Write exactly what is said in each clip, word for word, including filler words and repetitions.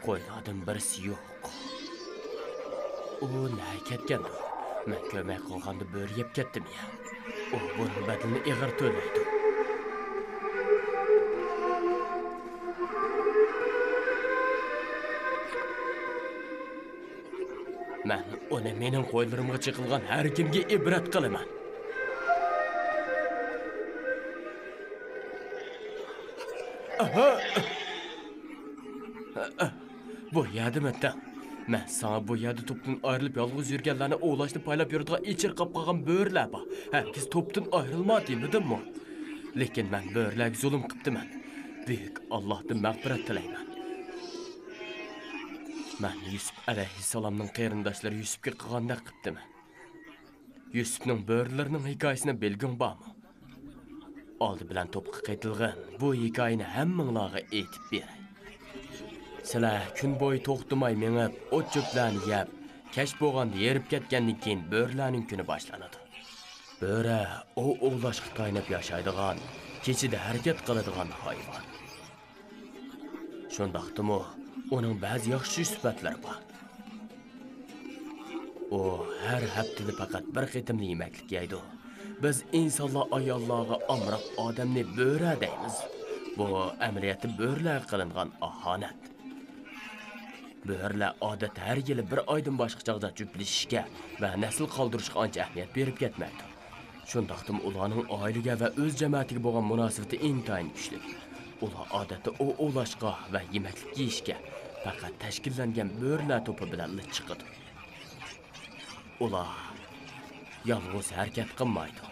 بۇلاردىن بىرسى يوق. ئۇ نەگە كەتكەندۇ؟ مەن كۆرمەي قالغاندا بۆرە يەپ كەتتىمۇ يا؟ ئۇ بۇنىڭ بەدىلىنى ئېغىر تۆلەيدۇ. مەن ئۇنى مېنىڭ قويلىرىمغا چېقىلغان ھەر كىمگە ئىبرەت قىلىمەن. ئاھا! بۇ يەردىمۇ تەڭ. مەن ساڭا بۇ يەردە توپتىن ئايرىلىپ يالغۇز يۈرگەنلەرنى ئوۋلاشنى پايلاپ يۈرىدىغان ئېچىرقاپ قالغان بۆرىلەر بار. ھەرگىز توپتىن ئايرىلما دېمىدىممۇ؟ لېكىن مەن بۆرىلەرگە زۇلۇم قىپتىمەن. بۈيۈك ئاللاھتىن مەغپىرەت تىلەيمەن. مەن يۈسۈپ ئەلەيھىسسالامنىڭ قېرىنداشلىرى يۈسۈپكە قىلغاندەك قىپتىمەن. يۈسۈپنىڭ بۆرىلىرىنىڭ ھېكايىسىنى بىلگۈڭ بارمۇ؟ ئالدى بىلەن توپقا قېتىلغىن، بۇ ھېكايىنى ھەممىڭلارغا ئېيتىپ بېرەي. سىلەر كۈن بويى توختىماي مېڭىپ، ئوت-چۆپلەرنى يەپ، كەچ بولغاندا ھېرىپ كەتكەندىن كېيىن بۆرىلەرنىڭ كۈنى باشلىنىدۇ. بۆرە ئوۋ ئوۋلاشقا تايىنىپ ياشايدىغان، كېچىدە ھەرىكەت قىلىدىغان ھايۋان. شۇنداقتىمۇ ئۇنىڭ بەزى ياخشى سۈپەتلىرى بار. ئۇ ھەر ھەپتىدە پەقەت بىر قېتىملا يېمەكلىك يەيدۇ. بىز ئىنسانلار ئاياللارغا ئامراق ئادەمنى بۆرە دەيمىز. بۇ ئەمەلىيەتتە بۆرىلەرگە قىلىنغان ئاھانەت. بۆرىلەر ئادەتتە ھەر يىلى بىر ئايدىن باشقا چاغدا جۈپلىشىشكە ۋە نەسىل قالدۇرۇشقا ئانچە ئەھمىيەت بېرىپ كەتمەيدۇ. شۇنداقتىمۇ ئۇلارنىڭ ئائىلىگە ۋە ئۆز جەمەتىگە بولغان مۇناسىۋىتى ئىنتايىن كۈچلۈك. ئۇلار ئادەتتە ئوۋ ئوۋلاشقا ۋە يېمەكلىك يېيىشكە پەقەت تەشكىللەنگەن بۆرىلەر توپى بىلەنلا چىقىدۇ. ئۇلار يالغۇز ھەرىكەت قىلمايدۇ.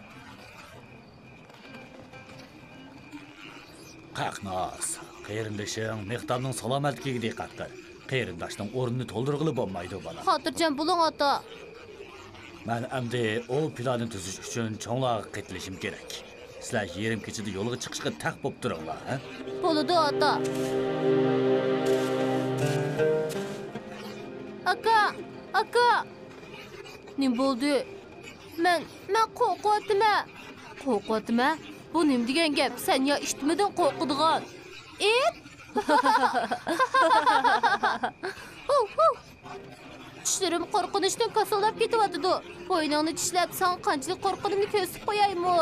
قەقناس، قېرىندىشىڭ مېقدامنىڭ سالامەتلىكىگە دىققەت قىل. قېرىنداشنىڭ ئورنىنى تولدۇرغىلى بولمايدۇ، بالام. خاتىرجەم بولۇڭ، ئاتا. مەن ئەمدى ئوۋ پىلانى تۈزۈش ئۈچۈن چوڭلارغا قېتىلىشىم كېرەك. سىلەر يېرىم كېچىدە يولغا چىقىشقا تەق بوپ تۇرۇڭلار، ھە؟ بولىدۇ، ئاتا. ئاكا! ئاكا! نېمە بولدى؟ مەن، مەن قورقۇۋاتىمەن. قورقۇۋاتىمەن؟ بۇ نېمە دېگەن گەپ؟ سەن يا ئىتمىدىڭ قورقىدىغان؟ ئىت؟ ھۇ، ھۇ. چىشلىرىم قورقۇنچتىن كاسىلداپ كېتىۋاتىدۇ. بوينۇڭنى چىشلەپ، ساڭا قانچىلىك قورققىنىمنى كۆرسىتىپ قويايمۇ؟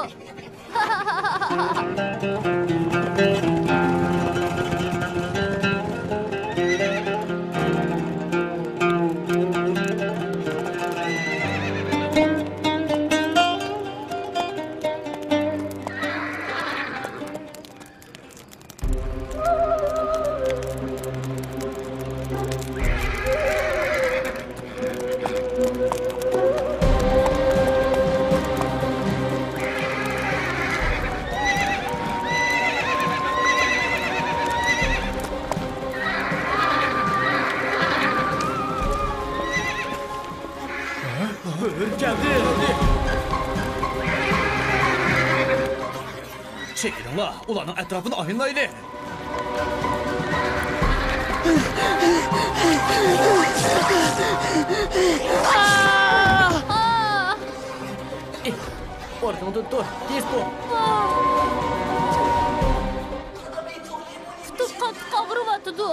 بۆرە كەلدى! چېكىلىڭلار، ئۇلارنىڭ ئەتراپىنى ئايلىنايلى. ئورنۇڭدىن تۇر، تېز بول. پۇتۇم قاتتىق ئاغرىۋاتىدۇ.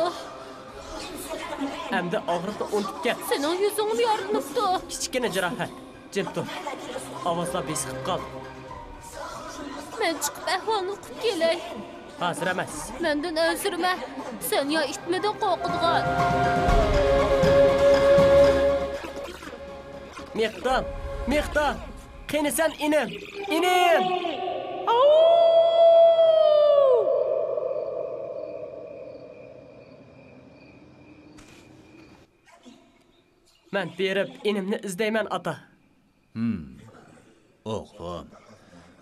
ئەمدى ئاغرىقنى ئۇنتۇپ كەت. سېنىڭ يۈزۈڭمۇ يارىلىنىپتۇ. كىچىككىنە جاراھەت. جىم تۇر. ئاۋازلار بېسىقىپ قالدى. مەن چىقىپ ئەھۋالنى ئۇقۇپ كېلەي. ھازىر ئەمەس. مەندىن ئەنسىرىمە. سەن يا ئىتمىدىڭ قورقىدىغان؟ مېقدام! مېقدام! قېنى سەن، ئىنىم؟ ئىنىم! مەن بېرىپ ئىنىمنى ئىزدەيمەن، ئاتا. ھىم. ئوغلۇم،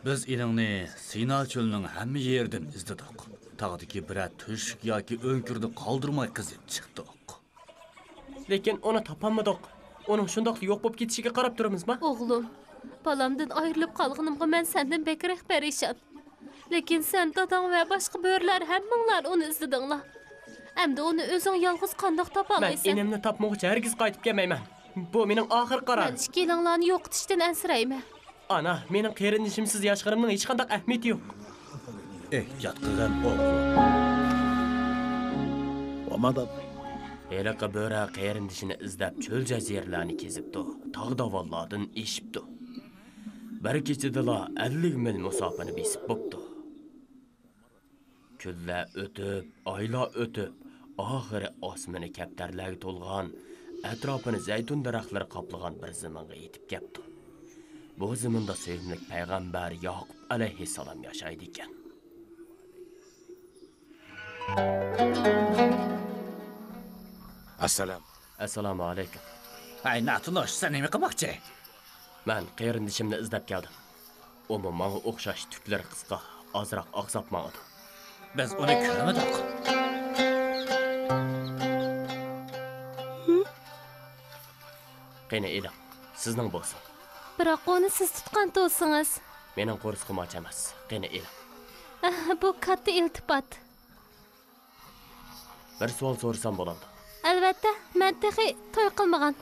بىز ئىنىڭنى سىنا چۆلىنىڭ ھەممە يېرىدىن ئىزدىدۇق. تاغدىكى بىرەر تۆشۈك ياكى ئۆڭكۈرنى قالدۇرماي قېزىپ چىقتۇق. لېكىن ئۇنى تاپالمىدۇق. ئۇنىڭ شۇنداقلا يوق بولۇپ كېتىشىگە قاراپ تۇرىمىزما؟ ئوغلۇم، بالامدىن ئايرىلىپ قالغىنىمغا مەن سەندىن بەكرەك پەرىشان. لېكىن سەن، داداڭ ۋە باشقا بۆرىلەر ھەممىڭلار ئۇنى ئىزدىدىڭلار. ئەمدى ئۇنى ئۆزۈڭ يالغۇز قانداق مەن تاپالايسەن؟ ئىنىمنى تاپمىغۇچە ھەرگىز قايتىپ كەلمەيمەن. بۇ مېنىڭ ئاخىرقى قارارىم. مەن ئىككىيلەڭلارنى يوقىتىشتىن ئەنسىرەيمەن. ئانا، مېنىڭ قېرىندىشىمسىز ياشىغىنىمنىڭ ھېچقانداق ئەھمىيىتى يوق. ئېھتىيات قىلغىن، ئوغلۇم. ھېلىقى بۆرە قېرىندىشىنى ئىزدەپ چۆل جەزىرىلەرنى كېزىپتۇ، تاغ داۋانلاردىن ئېشىپتۇ. بىر كېچىدىلا ئەللىك مىل مۇساپىنى بېسىپ بوپتۇ. كۈنلەر ئۆتۈپ، ئايلار ئۆتۈپ، ئاخىرى ئاسمىنى كەپتەرلەرگە تولغان، ئەتراپىنى زەيتۇن دەرەخلىرى قاپلىغان بىر زېمىنغا يېتىپ كەپتۇ. بۇ زېمىندا سۆيۈملۈك پەيغەمبەر ياقۇپ ئەلەيھىسسالام ياشايدىكەن. ئەسسالام. ئەسسالامۇ ئەلەيكۇم. ھەي، ناتونۇش، سەن نېمە قىلماقچى؟ مەن قېرىندىشىمنى ئىزدەپ كەلدىم. ئۇمۇ ماڭا ئوخشاش تۈكلىرى قىسقا، ئازراق ئاقساپ ماڭىدۇ. بىز ئۇنى كۆرمىدۇق. قېنى ئېلىڭ، سىزنىڭ بولسۇن. بىراق ئۇنى سىز تۇتقان تۇرسىڭىز. مېنىڭ قورسىقىم ئاچ ئەمەس. قېنى ئېلىڭ. ئەھ، بۇ كاتتا ئىلتىپات. بىر سوئال سورىسام بولامدۇ؟ ئەلۋەتتە، مەن تېخى توي قىلمىغان.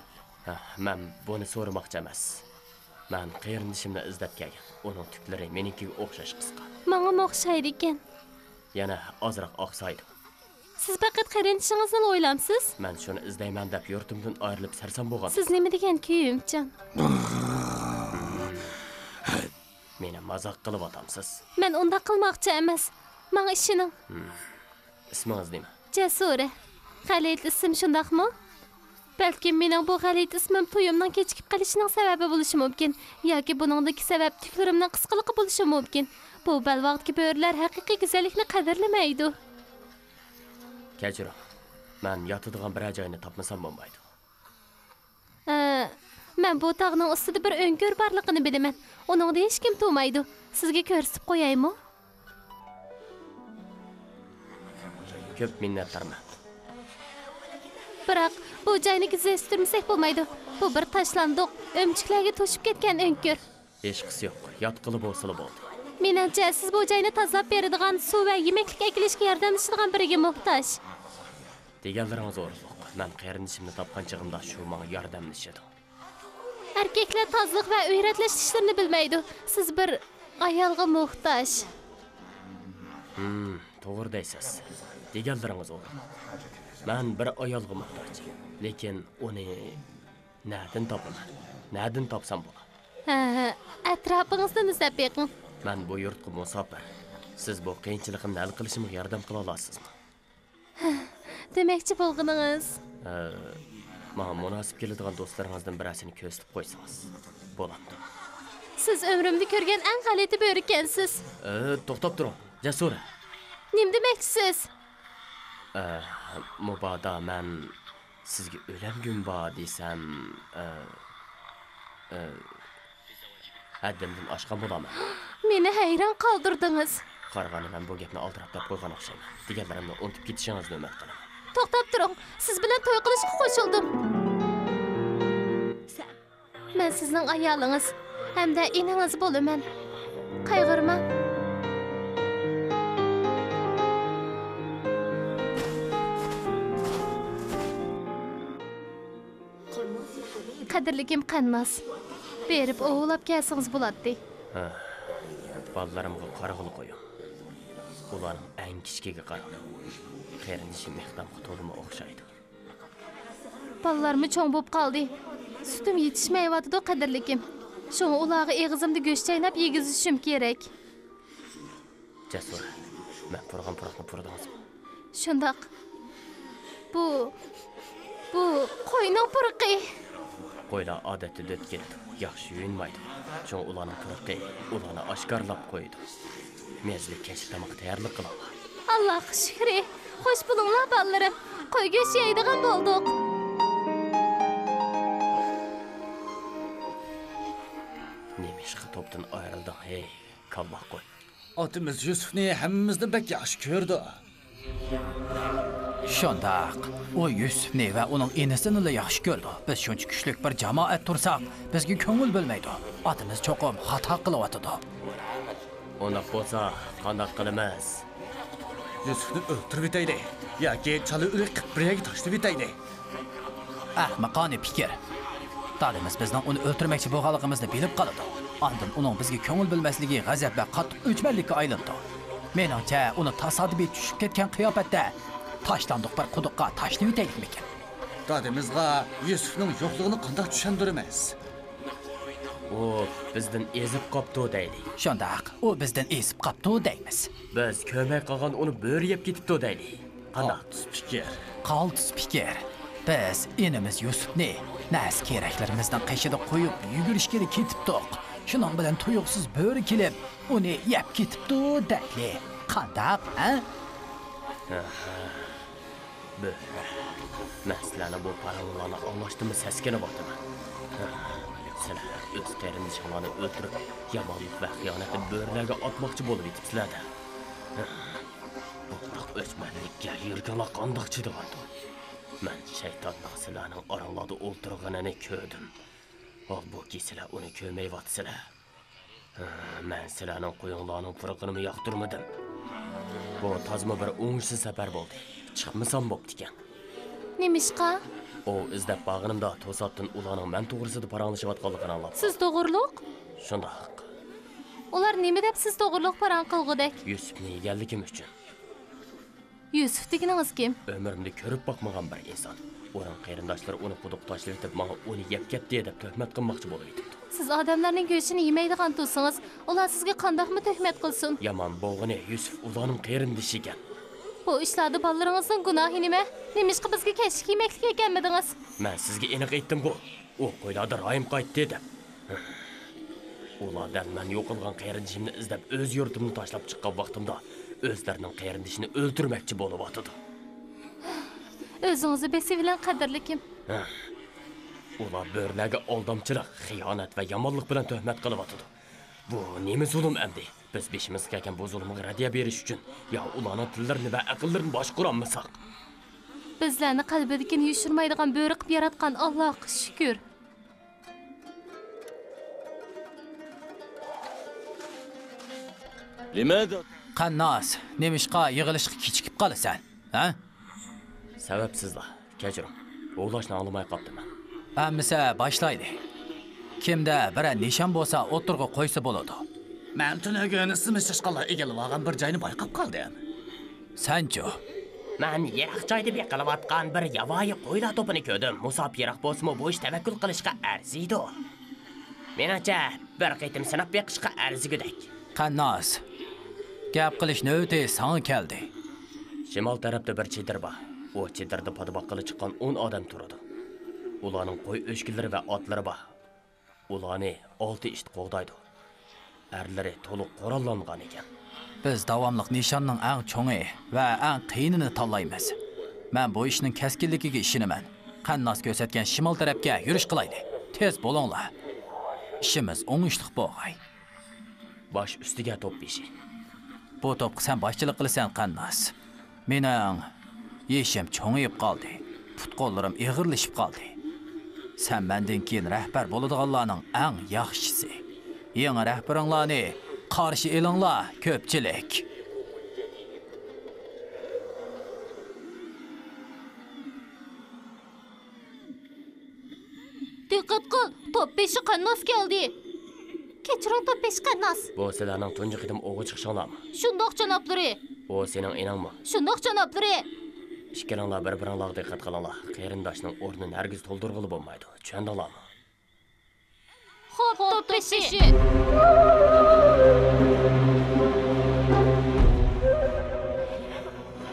ھە، مەن بۇنى سورىماقچى ئەمەس. مەن قېرىندىشىمنى ئىزدەپ كەلگەن. ئۇنىڭ تۈكلىرى مېنىڭكىگە ئوخشاش قىسقا. ماڭىمۇ ئوخشايدىكەن. يەنە ئازراق ئاقسايدۇ. سىز پەقەت قېرىندىشىڭىزنىلا ئويلامسىز؟ مەن شۇنى ئىزدەيمەن دەپ يۇرتۇمدىن ئايرىلىپ سەرسان بولغان. سىز نېمە دېگەن كۆيۈمچان؟ مېنى مازاق قىلىۋاتامسىز؟ مەن ئۇنداق قىلماقچى ئەمەس. ماڭا ئىشىنىڭ. ئىسمىڭىز نېمە؟ جەسۇرە. غەلىتە ئىسىم، شۇنداقمۇ؟ بەلكىم مېنىڭ بۇ غەلىتە ئىسمىم تويۇمنىڭ كېچىكىپ قېلىشىنىڭ سەۋەبى بولۇشى مۇمكىن. ياكى بۇنىڭدىكى سەۋەب تۈكلىرىمنىڭ قىسقىلىقى بولۇشى مۇمكىن. بۇ بەلباغدىكى بۆرىلەر ھەقىقىي گۈزەللىكنى قەدىرلىمەيدۇ. كەچۈرۈڭ. مەن ياتىدىغان بىرەر جاينى تاپمىسام بولمايدۇ. ئە، مەن بۇ تاغنىڭ ئۈستىدە بىر ئۆڭكۈر بارلىقىنى بىلىمەن. ئۇنىڭدا ھېچكىم تۇرمايدۇ. سىزگە كۆرسىتىپ قويايمۇ؟ كۆپ مىننەتدارمەن. بىراق، بۇ جاينى گۈزەللەشتۈرمىسەك بولمايدۇ. بۇ بىر تاشلاندۇق، ئۆمۈچۈكلەرگە توشۇپ كەتكەن ئۆڭكۈر. ھېچقىسى يوق، ياتقىلى بولسىلا بولدى. مېنىڭچە، سىز بۇ جاينى تازىلاپ بېرىدىغان، سۇ ۋە يېمەكلىك ئەكېلىشكە ياردەملىشىدىغان بىرىگە موھتاج. دېگەنلىرىڭىز ئورۇنلۇق. مەن قېرىندىشىمنى تاپقان چېغىمدا شۇ ماڭا ياردەملىشىدۇ. ئەركەكلەر تازىلىق ۋە ئۆي رەتلەش ئىشلىرىنى بىلمەيدۇ. سىز بىر ئايالغا موھتاج. ھىم، توغرا دەيسىز. دېگەنلىرىڭىز ئورۇنلۇق. مەن بىر ئايالغا موھتاج. لېكىن ئۇنى نەدىن تاپىمەن؟ نەدىن تاپسام بولا؟ ھە، ئەتراپىڭىزدىن ئىزدەپ بېقىڭ. مەن بۇ يۇرتقا مۇساپىر. سىز بۇ قىيىنچىلىقىمنى ھەل قىلىشىمغا ياردەم قىلالامسىزمۇ؟ دېمەكچى بولغىنىڭىز؟ ئە، ماڭا مۇناسىپ كېلىدىغان دوستلىرىڭىزدىن بىرەرسىنى كۆرسىتىپ قويسىڭىز بولامدۇ؟ سىز ئۆمرۈمدە كۆرگەن ئەڭ غەلىتە بۆرىكەنسىز. ئە، توختاپ تۇرۇڭ، جەسۇرە. نېمە دېمەكچىسىز؟ ئە، مۇبادا مەن سىزگە ئۆلەمگۈم بار دېسەم، ئە، ئە، ھەددىمدىن ئاشقان بولامەن. مېنى ھەيران قالدۇردىڭىز. قارىغاندا مەن بۇ گەپنى ئالدىراپ دەپ قويغان ئوخشايمەن. دېگەنلىرىمنى ئۇنتۇپ كېتىشىڭىزنى ئۈمىد قىلىمەن. توختاپ تۇرۇڭ، سىز بىلەن توي قىلىشقا قوشۇلدۇم. مەن سىزنىڭ ئايالىڭىز ھەمدە ئىنىڭىز بولىمەن. قايغۇرماڭ. قەدىرلىكىم قەنناس، بېرىپ ئوۋلاپ كەلسىڭىز بولاتتى. ھە، بالىلىرىمغا قارىغىلى قويۇڭ. ئۇلارنىڭ ئەڭ كىچىكىگە قاراڭ. قېرىندىشىم مېھرىبانغا تولىمۇ ئوخشايدۇ. بالىلارمۇ چوڭ بولۇپ قالدى. سۈتۈم يېتىشمەيۋاتىدۇ، قەدىرلىكىم. شۇڭا ئۇلارغا ئېغىزىمدا گۆش چايناپ يېگۈزۈشۈم كېرەك. جەسۇر، مەن پۇرىغان پۇراقنى پۇرىدىڭىزمۇ؟ شۇنداق. بۇ، بۇ قوينىڭ پۇرىقى. قويلار ئادەتتە دۆت كېلىدۇ، ياخشى يۇيۇنمايدۇ. شۇڭا ئۇلارنىڭ پۇرىقى ئۇلارنى ئاشكارىلاپ قويىدۇ. مەززىلىك كەچلىك تاماق تەييارلىق قىلىڭلار. ئاللاغا شۈكرى. خوش بولۇڭلار، بالىلىرىم. قوي گۆشى يەيدىغان بولدۇق. نېمىشقا توپتىن ئايرىلدىڭ، ھەي، كاللا قوي؟ ئاتىمىز يۈسۈپنى ھەممىمىزدىن بەك ياخشى كۆرىدۇ. شۇنداق. ئۇ يۈسۈپنى ۋە ئۇنىڭ ئىنىسىنىلا ياخشى كۆرىدۇ. بىز شۇنچە كۈچلۈك بىر جامائەت تۇرساق، بىزگە كۆڭۈل بۆلمەيدۇ. ئاتىمىز چوقۇم خاتا قىلىۋاتىدۇ. ئۇنداق بولسا، قانداق قىلىمىز؟ يۈسۈپنى ئۆلتۈرۈۋېتەيلى ياكى چالا ئۆلۈك قىلىپ بىر يەرگە تاشلىۋېتەيلى. ئەخمىقانە پىكىر. دادىمىز بىزنىڭ ئۇنى ئۆلتۈرمەكچى بولغانلىقىمىزنى بىلىپ قالىدۇ. ئاندىن ئۇنىڭ بىزگە كۆڭۈل بۆلمەسلىكى غەزەپ ۋە قاتتىق ئۆچمەنلىككە ئايلىنىدۇ. مېنىڭچە، ئۇنى تاسادىپىي چۈشۈپ كەتكەن قىياپەتتە تاشلاندۇق بىر قۇدۇققا تاشلىۋېتەيلىكمىكىن؟ دادىمىزغا يۈسۈپنىڭ يوقلۇقىنى قانداق چۈشەندۈرىمىز؟ ئۇ بىزدىن ئېزىپ قاپتۇ دەيلى. شۇنداق، ئۇ بىزدىن ئېزىپ قاپتۇ دەيمىز. بىز كۆرمەي قالغان ئۇنى بۆرە يەپ كېتىپتۇ دەيلى. قانداق؟ قالتىس پىكىر. قالتىس پىكىر. بىز ئىنىمىز يۈسۈپنى نەرسە-كېرەكلىرىمىزنىڭ قېشىدا قويۇپ يۈگۈرۈشكىلى كېتىپتۇق. شۇنىڭ بىلەن تۇيۇقسىز بۆرە كېلىپ، ئۇنى يەپ كېتىپتۇ دەيلى. قانداق، ھە؟ بۆرە. مەن سىلەرنىڭ بۇ پاراڭلىرىڭلارنى ئاڭلاشتىنمۇ سەسكىنىۋاتىمەن. سىلەر ئۆز قېرىندىشىڭلارنى ئۆلتۈرۈپ، يامانلىق ۋە خىيانەتنى بۆرىلەرگە ئاتماقچى بولۇۋېتىپسىلەر-دە. بۇنداق ئۆچمەنلىككە يۈرىكىڭلار قانداق چىدىغاندۇ؟ مەن شەيتاننىڭ سىلەرنىڭ ئاراڭلاردا ئولتۇرغىنىنى كۆردۈم. ھالبۇكى، سىلەر ئۇنى كۆرمەيۋاتىسىلەر. مەن سىلەرنىڭ قويۇڭلارنىڭ پۇرىقىنىمۇ ياقتۇرمىدىم. بۇ تازىمۇ بىر ئوڭۇشسىز سەپەر بولدى. چىقمىسام بوپتىكەن. نېمىشقا؟ ئوۋ ئىزدەپ بارغىنىمدا توساتتىن ئۇلارنىڭ مەن توغرىسىدا پاراڭلىشىۋاتقانلىقىنى ئاڭلاپتۇ. سىز توغرۇلۇق؟ شۇنداق. ئۇلار نېمە دەپ سىز توغرۇلۇق پاراڭ قىلغۇدەك؟ يۈسۈپنى يېگەنلىكىم ئۈچۈن. يۈسۈپ دېگىنىڭىز كىم؟ ئۆمرۈمدە كۆرۈپ باقمىغان بىر ئىنسان. ئۇنىڭ قېرىنداشلىرى ئۇنى قۇدۇق تاشلىۋېتىپ، ماڭا ئۇنى يەپ كەتتى دەپ تۆھمەت قىلماقچى بولۇۋېتىپتۇ. سىز ئادەملەرنىڭ گۆشىنى يېمەيدىغان تۇرسىڭىز، ئۇلار سىزگە قانداقمۇ تۆھمەت قىلسۇن؟ يامان بولغىنى، يۈسۈپ ئۇلارنىڭ قېرىندىشى ئىكەن. بۇ ئىشلاردا بالىلىرىڭىزنىڭ گۇناھى نېمە؟ نېمىشقا بىزگە كەچلىك يېمەكلىك ئەكەلمىدىڭىز؟ مەن سىزگە ئېنىق ئېيتتىمغۇ، ئۇ قويلاردا رايىم قايتتى دەپ. ئۇلار دەل مەن يوقالغان قېرىندىشىمنى ئىزدەپ ئۆز يۇرتۇمنى تاشلاپ چىققان ۋاقتىمدا، ئۆزلىرىنىڭ قېرىندىشىنى ئۆلتۈرمەكچى بولۇۋاتىدۇ. ئۆزىڭىزنى بېسىۋېلىڭ، قەدىرلىكىم. ئۇلار بۆرىلەرگە ئالدامچىلىق، خىيانەت ۋە يامانلىق بىلەن تۆھمەت قىلىۋاتىدۇ. بۇ نېمە زۇلۇم ئەمدى؟ بىز بېشىمىزغا كەلگەن بۇ زۇلۇمغا رەددىيە بېرىش ئۈچۈن يا ئۇلارنىڭ تىللىرىنى ۋە ئەقىللىرىنى باشقۇرالمىساق؟ بىزلەرنى قەلبىدىكىنى يوشۇرمايدىغان بۆرە قىلىپ ياراتقان ئاللاغا شۈكۈر. لماذا؟ قەنناس، نېمىشقا يىغىلىشقا كېچىكىپ قالىسەن، ھە؟ سەۋەبسىزلا، كەچۈرۈڭ. ئۇلاشنى ئاڭلىماي قاپتىمەن. ئەمىسە باشلايلى. كىمدە بىرەر نىشان بولسا ئوتتۇرىغا قويسا بولىدۇ. مەن تۈنۈگۈن سىمسىز چاشقانلار ئىگىلىۋالغان بىر جاينى بايقاپ قالدىم. سەنچۇ؟ مەن يىراق جايدا بېقىلىۋاتقان بىر ياۋايى قويلار توپىنى كۆردۈم. مۇساپە يىراق بولسىمۇ، بۇ ئىش تەۋەككۈل قىلىشقا ئەرزىيدۇ. مېنىڭچە، بىر قېتىم سىناپ بېقىشقا ئەرزىگۈدەك. قەنناس، گەپ قىلىش نۆۋىتى ساڭا كەلدى. شىمال تەرەپتە بىر چېدىر بار. ئۇ چېدىردا پادىباققىلى چىققان ئون ئادەم تۇرىدۇ. ئۇلارنىڭ قوي ئۆچكىلىرى ۋە ئاتلىرى بار. ئۇلارنى ئالتە ئىت قوغدايدۇ. ئەرلىرى تولۇق قوراللانغان ئىكەن. بىز داۋاملىق نىشاننىڭ ئەڭ چوڭى ۋە ئەڭ قىيىنىنى تاللايمىز. مەن بۇ ئىشنىڭ كەسكىنلىكىگە ئىشىنىمەن. قەنناس كۆرسەتكەن شىمال تەرەپكە يۈرۈش قىلايلى. تېز بولۇڭلار. ئىشىمىز ئوڭۇشلۇق بولغاي. باش ئۈستىگە توپ بېشى. بۇ توپقا سەن باشچىلىق قىلىسەن، قەنناس. مېنىڭ يېشىم چوڭىيىپ قالدى، پۇت-قوللىرىم ئېغىرلىشىپ قالدى. سەن مەندىن كېيىن رەھبەر بولىدىغانلارنىڭ ئەڭ ياخشىسى. يېڭى رەھبىرىڭلارنى قارشى ئېلىڭلار، كۆپچىلىك. دىققەت قىل، توپ بېشى قەنناس كەلدى. كەچۈرۈڭ، توپ بېشى قەنناس. بۇ سىلەرنىڭ تۇنجى قېتىم ئوۋغا چىقىشىڭلارمۇ؟ شۇنداق، جانابلىرى. ئۇ سېنىڭ ئىنىڭمۇ؟ شۇنداق، جانابلىرى. ئىككىلىڭلار بىر-بىرىڭلارغا دىققەت قىلىڭلار. قېرىنداشنىڭ ئورنىنى ھەرگىز تولدۇرغىلى بولمايدۇ. چۈشەندىڭلارمۇ؟ خوپ، توپ بېشى.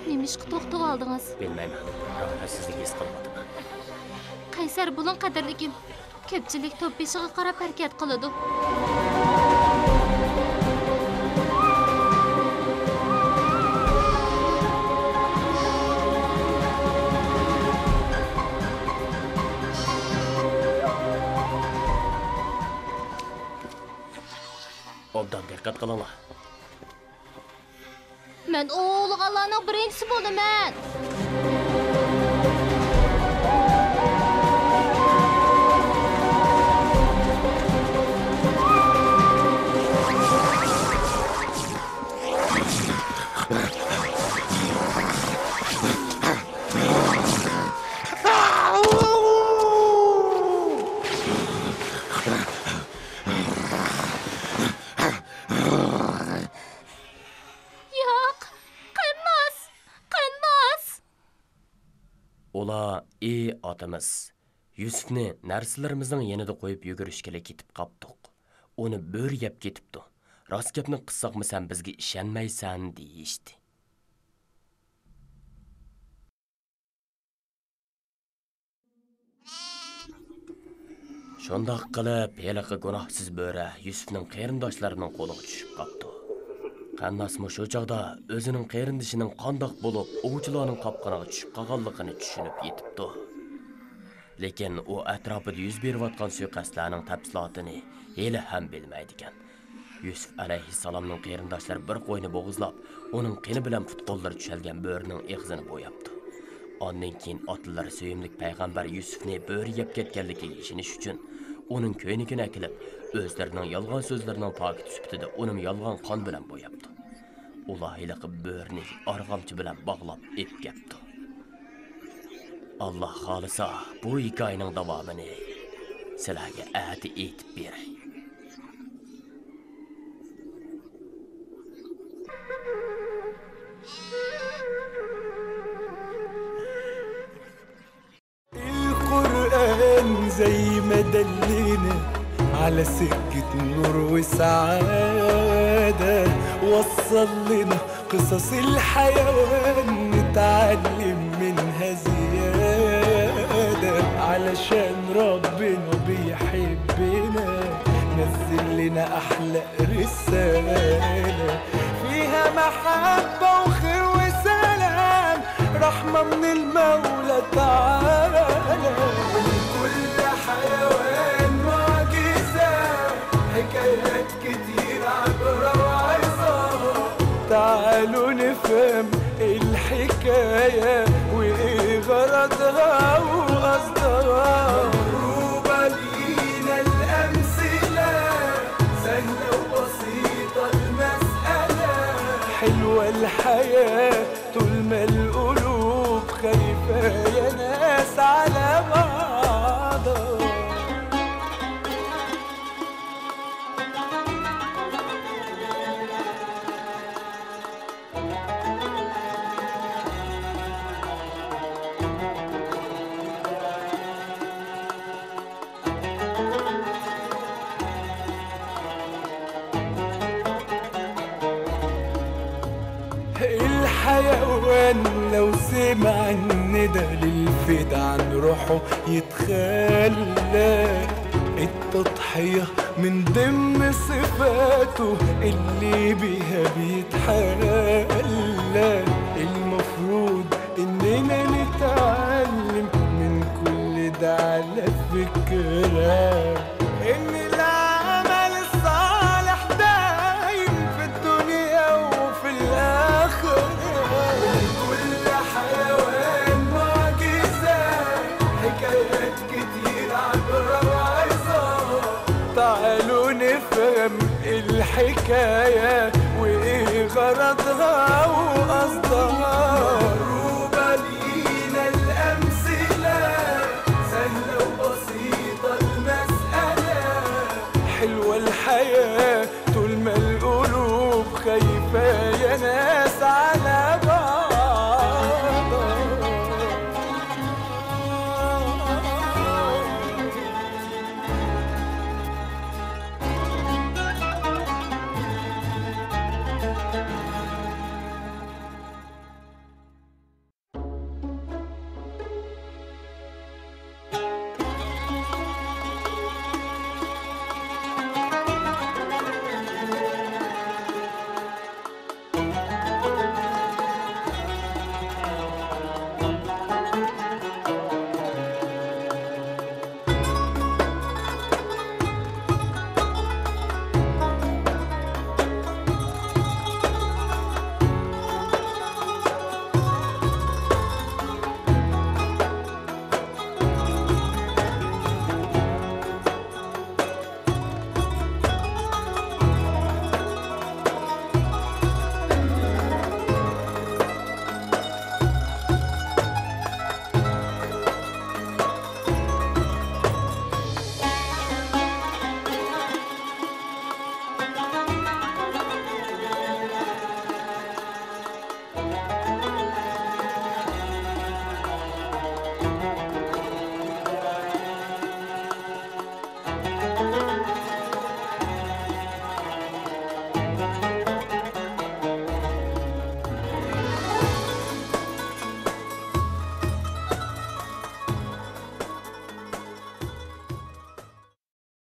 نېمىشقا توختىۋالدىڭىز؟ بىلمەيمەن. راھەتسىزلىك ھېس قىلىۋاتىمەن. قەيسەر بولۇڭ، قەدىرلىكىم. كۆپچىلىك توپ بېشىغا قاراپ ھەرىكەت قىلىدۇ. ئوبدان دىققەت قىلىڭلار. مەن ئوۋلىغانلارنىڭ بىرىنچىسى بولىمەن. ياق، قەنناس، قەنناس. ئۇلار، ئى ئاتىمىز، يۈسۈپنى نەرسىلىرىمىزنىڭ يېنىدا قويۇپ يۈگۈرۈشكىلى كېتىپ قاپتۇق. ئۇنى بۆرە يەپ كېتىپتۇ. راست گەپنى قىلساقمۇ سەن بىزگە ئىشەنمەيسەن، دېيىشتى. شۇنداق قىلىپ، ھېلىقى گۇناھسىز بۆرە يۈسۈپنىڭ قېرىنداشلىرىنىڭ قولىغا چۈشۈپ قاپتۇ. قەنناسمۇ شۇ چاغدا ئۆزىنىڭ قېرىندىشىنىڭ قانداق بولۇپ، ئوۋچىلارنىڭ قاپقىنىغا چۈشۈپ قالغانلىقىنى چۈشىنىپ يېتىپتۇ. لېكىن ئۇ ئەتراپىدا يۈز بېرىۋاتقان سۇيىقەستلەرنىڭ تەپسىلاتىنى ھېلىھەم بىلمەيدىكەن. يۈسۈپ ئەلەيھىسسالامنىڭ قېرىنداشلىرى بىر قوينى بوغۇزلاپ، ئۇنىڭ قېنى بىلەن پۇت-قوللىرى چۈشەلگەن بۆرىنىڭ ئېغىزىنى بوياپتۇ. ئاندىن كېيىن ئاتىلىرى سۆيۈملۈك پەيغەمبەر يۈسۈپنى بۆرە يەپ كەتكەنلىكىگە ئىشىنىش ئۈچۈن، ئۇنىڭ كۆينىكىنى ئەكېلىپ، ئۆزلىرىنىڭ يالغان سۆزلىرىنىڭ پاكىتى سۈپىتىدە ئۇنىمۇ يالغان قان بىلەن بوياپتۇ. ئۇلار ھېلىقى بۆرىنى ئارغامچا بىلەن باغلاپ ئېلىپ كەپتۇ. ئاللا خالىسا، بۇ ھېكايىنىڭ داۋامىنى سىلەرگە ئەتە ئېيتىپ بېرەي. القرآن زي ما دلنا على سكة نور وسعادة، وصل لنا قصص الحيوان نتعلم منها زيادة، علشان ربنا بيحبنا نزل لنا أحلى رسالة فيها محبة وخير وسلام، رحمة من المولى تعالى. كل حيوان معجزة، حكايات كتير عبرة وعظة. تعالوا نفهم الحكاية وإيه غرضها وقصدها. مضروبة لينا الأمثلة، سهلة وبسيطة المسألة. حلوة الحياة طول ما القلوب خايفة يا ناس على بعضها. الحيوان لو سمع الندى للفدا عن روحه يتخلى. التضحية من ضمن صفاته اللي بيها بيتحلى. المفروض إننا نتعلم من كل ده على فكرة، إن العمل الصالح دايم في الدنيا وفي الآخرة. كل حيوان معجزة، حكايات كتير عبرة وعظة. تعالوا نفهم الحكاية وإيه غرضها وقصدها.